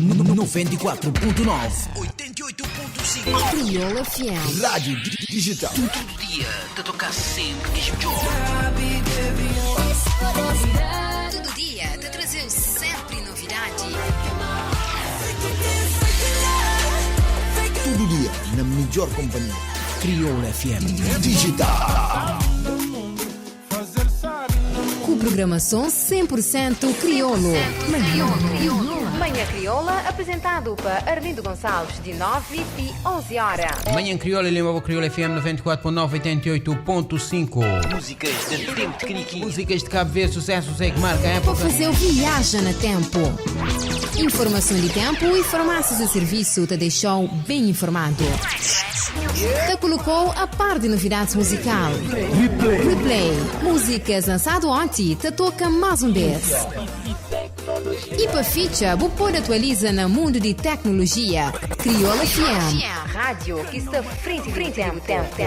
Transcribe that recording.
94.9 88.5 Crioula FM. Rádio Digital. Tudu dia ta toka sempri kes midjor. Tudu dia ta traze-u sempri novidadi. Tudu dia na midjor companhia. Crioula FM. Digital. Ku programason 100% kriolu. Manhã Crioula, apresentado pa Arlindo Gonçalves, di 9 ti 11 óra. Manhã Crioula, Lima Crioula FM 94.9, 88.5. Músicas de tempo de caniquinho. Músicas de Cabo Verde, sucessos é que marca a Pa época. faze-u viaja na ténpu. Informason di ténpu i farmásias di sirvisu ta dexa-u ben informadu. Ta koloka-u a par di novidadis muzikal. Replay, múzikas lansadu onti ta toka más un bês. I pa fitxa, bu pode atualiza na mundu di teknolojia. Crioula FM. Rádio ki sta frenti di bu ténpu.